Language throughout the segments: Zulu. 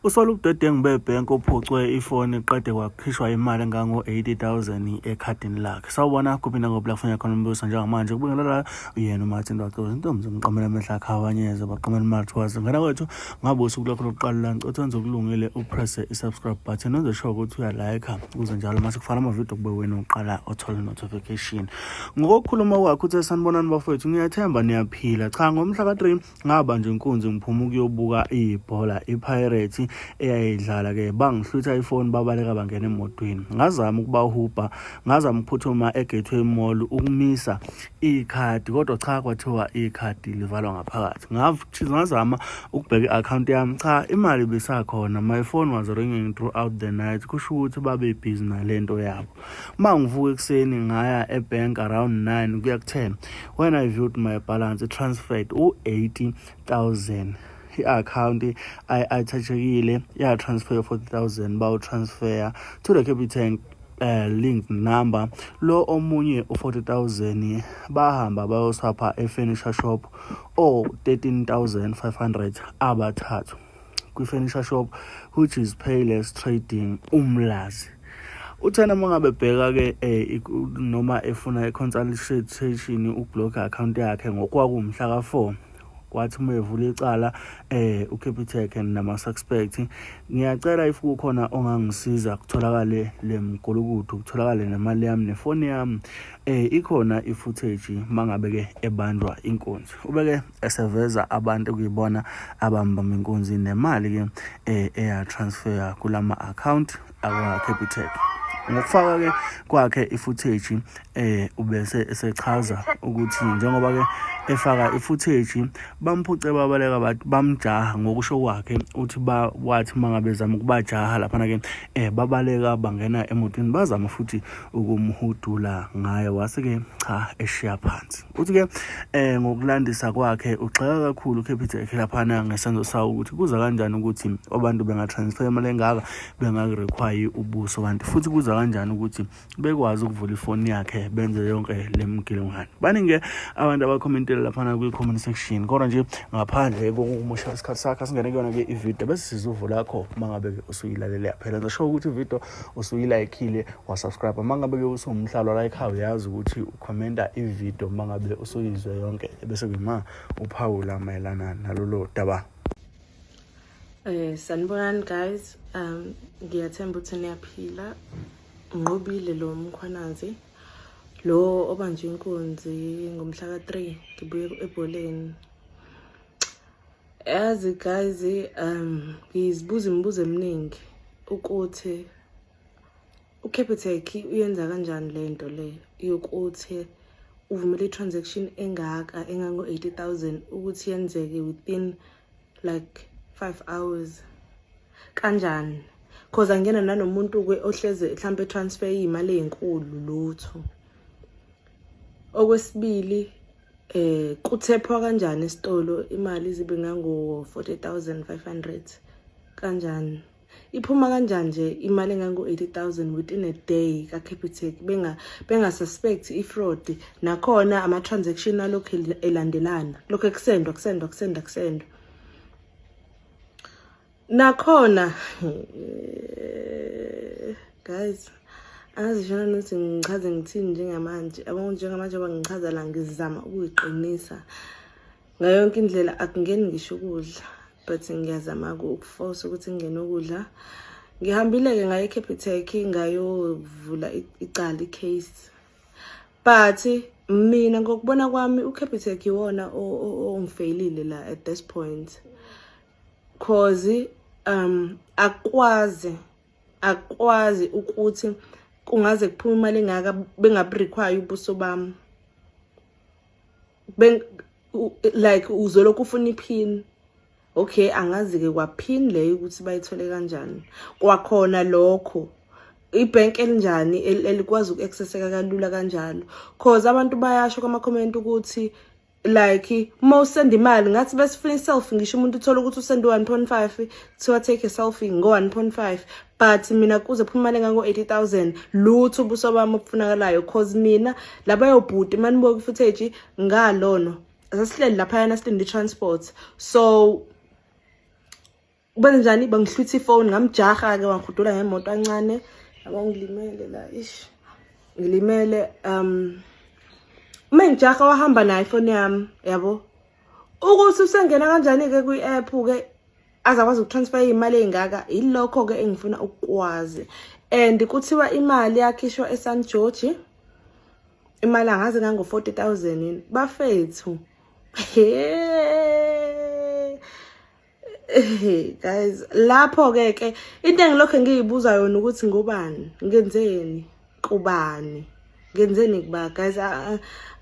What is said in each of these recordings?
Usola ubudedengu bebhenki ophucwe ifoni qede kwakhishwa imali engango-80,000 ekhadini lakhe. Sawubona kuphi nakuphi la kufuneka khona umbuso njengamanje kubingelela uyena uMartin Waqoza intombi zomqamela amehlo akhe awanyeze baqamela imali twice. Ngena kwethu ngabe usuku lwakho lokuqala la ngicela wenze okulungile upresse i-subscribe button wenze sure ukuthi uyalike ukuze njalo uma sikufaka amavidiyo kube wena uqala othole notification. Ngokukhuluma kwakhe uthe sanibonani bafowethu ngiyathemba niyaphila. Cha ngomhla ka-3 Ngabanjwa inkunzi ngiphuma ukuyobuka ibhola iPirates eyayidlala ke bangihlwitha ifoni babaleka bangena emotweni. Ngazama ukubahubha, ngazama ukuphuthuma eGateway Mall ukumisa ikhadi kodwa cha kwathiwa ikhadi livalwa ngaphakathi. Ngazama ukubheka i-akhawunti yami cha imali ibisakhona. My phone was ringing throughout the night kusho ukuthi babe busy nalento yabo. Uma ngivuka ekuseni ngaya ebank around 9 kuya ku-10 when I viewed my balance transferred u-80,000 i-akhawunti ayithathekile ya-transfer 40,000 bawu-transfer to the Capitec linked number lo omunye u-40,000 bahamba bayoswapha e-furniture shop o-13,500 abathathu kwi-furniture shop which is Payless Trading Umlazi. Uthena uma ngabe bheka-ke noma efuna i-consultation ukubhlokha i-akhawunti yakhe ngokwakuwumhla ka-4 kwathi uma evula icala uCapitec nama-suspect ngiyacela if kukhona ongangisiza kutholakale le mgulukudu kutholakale nemali yami nefoni yami ikhona i-footage mangabe-ke ebanjwa inkunzi ubeke eseveza abantu kuyibona abambamba inkunzi nemali ke eya transfer kulama account akwa Capitec ngokufaka ke kwakhe i-footage ubese esechaza ukuthi njengoba ke efaka i-footage bamphuce babaleka bathi bamjaha ngokusho kwakhe uthi ba wathi mangabe zama ukubajaha laphana ke babaleka bangena emotweni bazama futhi ukumhudula ngayo wase ke cha eshiya phansi uthi ke ngokulandisa kwakhe ugxeka kakhulu uCapitec laphana ngesenzo sawo ukuthi kuza kanjani ukuthi abantu bengatransfer imali engaka bengakurequire ubuso kanti futhi kuza kanjani ukuthi bekwazi ukuvula ifoni yakhe benze yonke le mgilingwane. Baningi-ke abantu abakhomentile laphana kwi-comment section kodwa nje ngaphandle kokumosha isikhathi sakhe asingene kuyona-ke ividiyo bese siza uvo lakho uma ngabe-ke usuyilalele yaphela. Ngisho ukuthi ividiyo usuyilayikhile wasubscribe uma ngabe-ke usuwumhlalo la ekhaya uyazi ukuthi ukhomenta ividiyo uma ngabe usuyizwe yonke bese kuyima uphawula mayelana nalolo daba. Sanibonani guys. Ngiyathemba ukuthi niyaphila. Nqobile lo Mkhwanazi lo obanjwe inkunzi ngomhla ka-3 ngibuye ebholeni. Yazi guys, ngizibuza imibuzo eminingi ukuthi uCapitec uyenza kanjani le nto le yokuthi uvumele i-transaction engaka engango-80,000 ukuthi yenzeke within like 5 hours kanjani, cause angena nanomuntu-ke ohleze mhlampe transfer iy'mali ey'nkulu lutho. Okwesibili, kuthephwa kanjani esitolo imali zibe ngango 40,500 kanjani? Iphuma kanjani nje imali engango 80,000 within a day ka-Capitec benga suspect i-fraud? Nakhona ama-transaction alokhu elandelana, lokhu ekusendwa kusendwa kusendwa kusendwa nakhona. Guys, angazi shona nokuthi ngichaze ngithini njengamanje. Yabo, njengamanje ngoba ngichaza la ngizama ukuyiqinisa ngayo yonke indlela, akungeni ngisho ukudla but ngiyazama ukuforce ukuthi ngingene ukudla. Ngihambile-ke ngaye eCapitec ngayovula icala, i-case, but mina ngokubona kwami uCapitec iwona ongifeyilile la at this point, cause akwazi ukuthi kungaze kuphume imali engaka bengaburequire ubuso bami. Like uzolokhu ufuna iphini. Okay, angazi-ke kwaphini leyo ukuthi bayithole kanjani. Kwakhona lokho ibhenki elinjani elikwazi uku-accesseka kalula kanjalo? Cause abantu bayasho kwama-comment ukuthi like uma usenda imali ngathi besifuna i-selfie, ngisho umuntu uthole ukuthi usende u-1.5 kuthiwa take a selfie ngo-1.5, but mina kuze phuma imali engango-80,000 lutho ubuso bami obufunakalayo. Cause mina labayobhuti manibuka i-footage ngalono sasihleli laphayana silinde i-transport, so Benze njani? Bangihlwitha ifoni, ngamjaha-ke, wangihudula ngemoto kancane, yabo. Ngilimele la, ish, ngilimele. Uma ngijaha, wahamba nayo ifoni yami, yabo. Ukuthi usengena kanjani-ke kwi-app-ke azakwazi ukutransfer iy'mali ey'ngaka, yilokho-ke engifuna ukukwazi. And kuthiwa imali yakhishwa eSan George, imali angaze ngango-40,000 yini, bafethu. He guys, lapho-ke ke into engilokhu ngiyibuza yona ukuthi ngobani, ngenzeni kubani, ngenzeni kuba? Guys,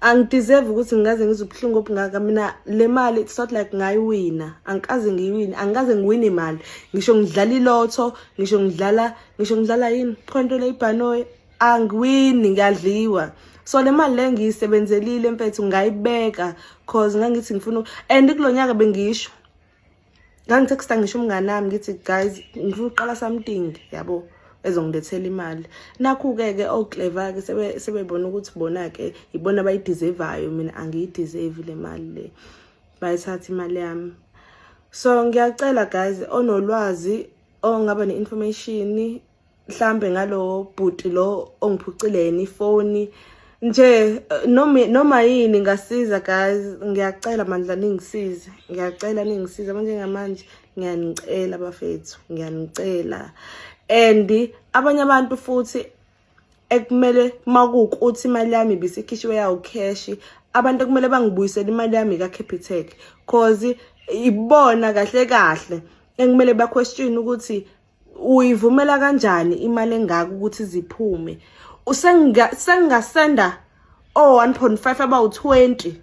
angideserve ukuthi ngingaze ngizwe ubuhlungu obungaka mina. Le mali, it's not like ngayiwina, angikaze ngiyiwine, angikaze ngiwine imali. Ngisho ngidlala ilotho, ngisho ngidlala yini, khona into le ibhanoyi, angiwini, ngiyadliwa. So le mali le ngiyisebenzelile, mfethu, ngayibeka cause ngangithi ngifuna, and kulo nyaka bengisho, ngangithexta ngisho umngane wami, ngithi, "Guys, ngifuna ukuqala something, yabo, ezongilethela imali." Nakhu-ke ke oclever-ke sebebona ukuthi bona-ke ibona abayideservayo, mina angiyideserve le mali le. Bayithatha imali yami. So ngiyacela guys, onolwazi, ongaba ne-information mhlambe ngalo bhuti lo ongiphucile yena ifoni nje, noma yini ngasiza. Guys, ngiyacela mandla, ningisize, ngiyacela ningisize manje, ngamanje ngiyanicela bafethu, ngiyanicela. And abanye abantu futhi ekumele, makuwukuthi imali yami ibisikhishwe yawo cash, abantu ekumele bangibuyisele imali yami ka-Capitec, cause ibona kahle kahle ekumele ba-question ukuthi uyivumela kanjani imali engaka ukuthi ziphume. Sengingasenda o-1.5 abawu-20,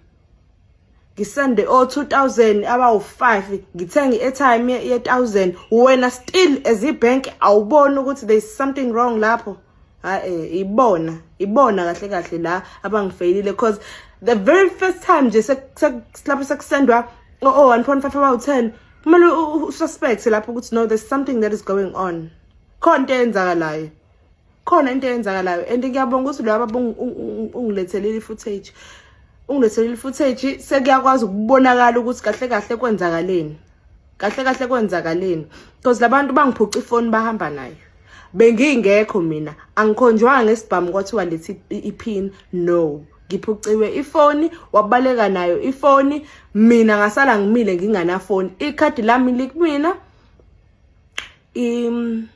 ngisende o-2000 abawu-5, ngithenge i-airtime ye-1000, wena still as ibhenki awuboni ukuthi there is something wrong lapho. Hayi, ibona kahle kahle la abangifeyilile, because the very first time nje lapho sekusendwa o-1.5 abawu-10, kumele ususpect lapho ukuthi no, there's something that is going on, khona into eyenzakalayo, khona into eyenzakalayo. And ngiyabonga ukuthi lo baba ungilethelile i-footage, ungilethelile i-footage, sekuyakwazi ukubonakala ukuthi kahle kahle kwenzakaleni, kahle kahle kwenzakaleni, because labantu bangiphuca ifoni, bahamba nayo bengingekho mina. Angikhonjwanga ngesibhamu kwathiwa lethi iPIN, no. Ngiphuciwe ifoni, wabaleka nayo ifoni, mina ngasala ngimile nginganafoni, ikhadi lami likumina, yini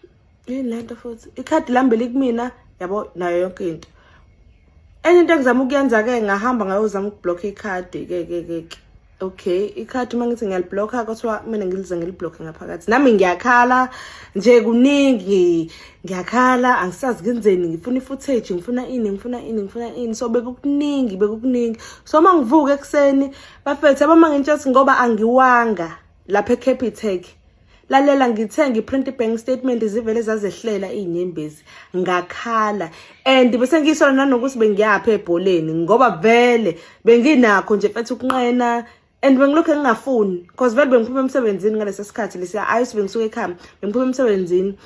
lento futhi, ikhadi lami belikumina, yabo, nayo yonke into. Enye into engizama ukuyenza-ke, ngahamba ngayozama ukublokha ikhadi-ke ke ke ke okay, ikhadi uma ngithi ngiyaliblokha, kuthiwa kumele ngilize ngiliblokhe ngaphakathi. Nami ngiyakhala nje, kuningi, ngiyakhala, angisazi ngenzeni, ngifuna i-footage, ngifuna ini, ngifuna ini, ngifuna ini. So bekukuningi, bekukuningi. So uma ngivuka ekuseni, bafethu, abama ngintshela ngoba angiwanga lapha eCapitec. Lalela, ngithe ngiprint i-bank statement, zivele zazehlela iy'nyembezi, ngakhala. And bese ngiyisola nanokuthi bengiyaphi ebholeni, ngoba vele benginakho nje, mfethu, ukunqena, and bengilokhu ngingafuni because vele bengiphuma emsebenzini ngalesi sikhathi lesiya, ayisi bengisuka ekhaya, bengiphuma emsebenzini,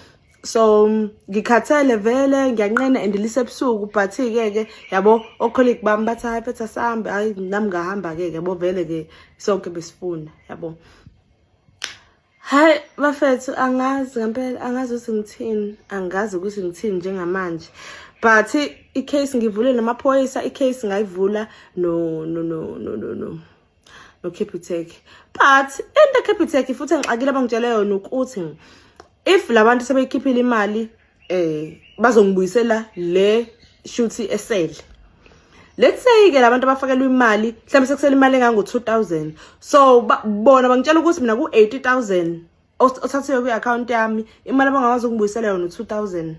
so ngikhathele vele, ngiyanqena and lisebusuku. But-ke ke, yabo, ocolleague bami bathi, "Hayi mfethu, asambe." Hayi, nami ngahamba-ke, yabo, vele-ke sonke besifuna, yabo. Hayi bafethu, angazi ngempela, angazi ukuthi ngithini, angazi ukuthi ngithini njengamanje. But i-case ngivule namaphoyisa, i-case ngayivula no Capitec. But into Capitec futhi engixakile abangitshele yona ukuthi if labantu sebeyikhiphile imali, bazongibuyisela le shuthi esele. Let's say ke labantu abafakelwe imali, mhlawumbe sekusele imali engango 2000, so bona bangitshela ukuthi mina ku 80,000 othathiwe kwi-account yami, imali abangakwazi ukungibuyisela yona u2000,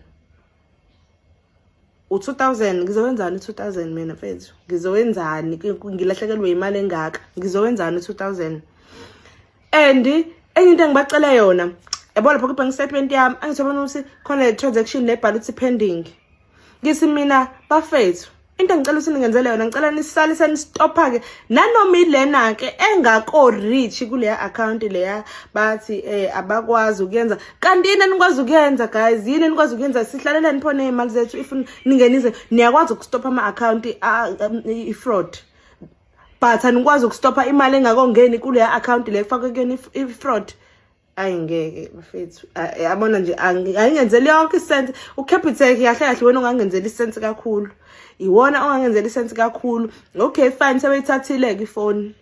u2000. Ngizowenzani u2000 mina, mfethu? Ngizowenzani? Ngilahlekelwe imali engaka, ngizowenzani u2000? And enye into engibacela yona, yabo, lapho kwi-bank statement yami angithola ukuthi khona le transaction lebhala ukuthi pending. Ngithi mina, bafethu, into engicela ukuthi ningenzele yona, ngicela nisale senistopha-ke nanoma ilena-ke engako reach kuleya account leya. Bathi abakwazi ukuyenza. Kanti yini enikwazi ukuyenza, guys? Yini enikwazi ukuyenza? Sihlaleleni pho ney'mali zethu? If ningenise, niyakwazi ukustopha ama-account i-fraud, but anikwazi ukustopha imali engakongeni kuleya account le kufakwe kuyona i-fraud. Ayi ngeke bafethu, yabona nje ayingenzeli yonke isense. UCapitec kahle kahle wena ongangenzela isense kakhulu, iwona ongangenzela isense kakhulu. Okay fine, sebeyithathile-ke ifoni,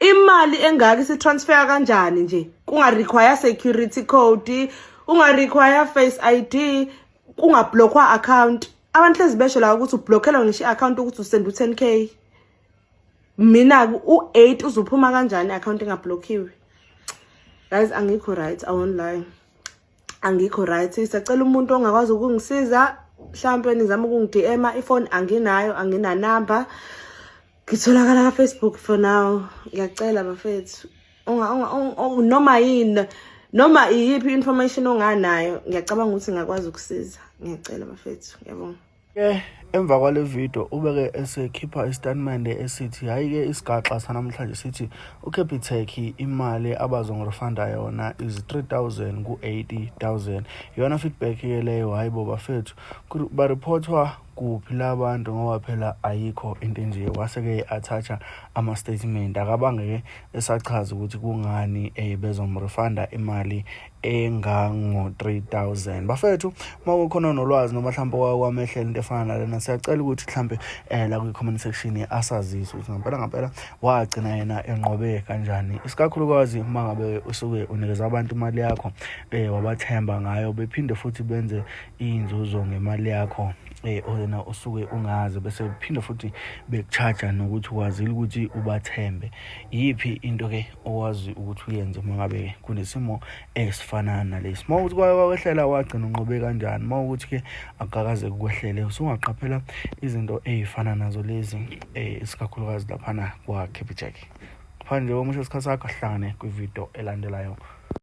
imali engaka isi-transfer kanjani nje kunga-require security code, unga-require Face ID, kungablockwa account? Abantu hlezi besho la ukuthi ublockelwa ngisho i-account ukuthi usenda u-10K. Mina-ke u-8 uzophuma kanjani i-account engablockiwe? Guys, angikho right, I won't lie, angikho right. Siyacela umuntu ongakwazi ukungisiza, mhlampe nizame ukungi-DM. Ifoni anginayo, anginanamba, ngitholakala ka-Facebook for now. Ngiyacela bafethu, noma yini, noma iyiphi information onganayo, ngiyacabanga ukuthi ngingakwazi ukusiza. Ngiyacela bafethu, ngiyabonga. Ke emva kwale video ubeke esekhipha isitatimende esithi hhayi-ke, isigaxa sanamhlanje sithi uCapitec imali abazongirefunda yona is 3000 ku-80,000. Iyona feedback-ke leyo. Hhayi bo bafethu, bariphothwa kuphi la bantu? Ngoba phela ayikho into enje. Wase-ke e-attach-a ama-statement, akabange-ke esachaza ukuthi kungani bezomrefunda imali engango-3000. Bafethu, uma kukhona nolwazi noma mhlawumbe kwamehlela into efana nalena, siyacela ukuthi mhlambe la kwi-comment section asazise ukuthi ngampela ngampela wagcina yena enqobe kanjani, isikakhulukazi uma ngabe usuke unikeza abantu imali yakho, wabathemba ngayo, bephinde futhi benze inzuzo ngemali yakho wena usuke ungazi, bese phinde futhi beku-charge nokuthi ukwazile ukuthi ubathembe. Yiphi into ke owazi ukuthi uyenze uma ngabe kunesimo esifana nalesi? Uma ukuthi kwake kwakwehlela, wagcina unqobe kanjani? Uma ukuthi ke akukakaze kukwehlele, usungaqaphela izinto ey'fana nazo lezi, isikakhulukazi laphana kwa-Capitec. Ngaphandle komusho isikhathi sakho, sihlangane kwividiyo elandelayo.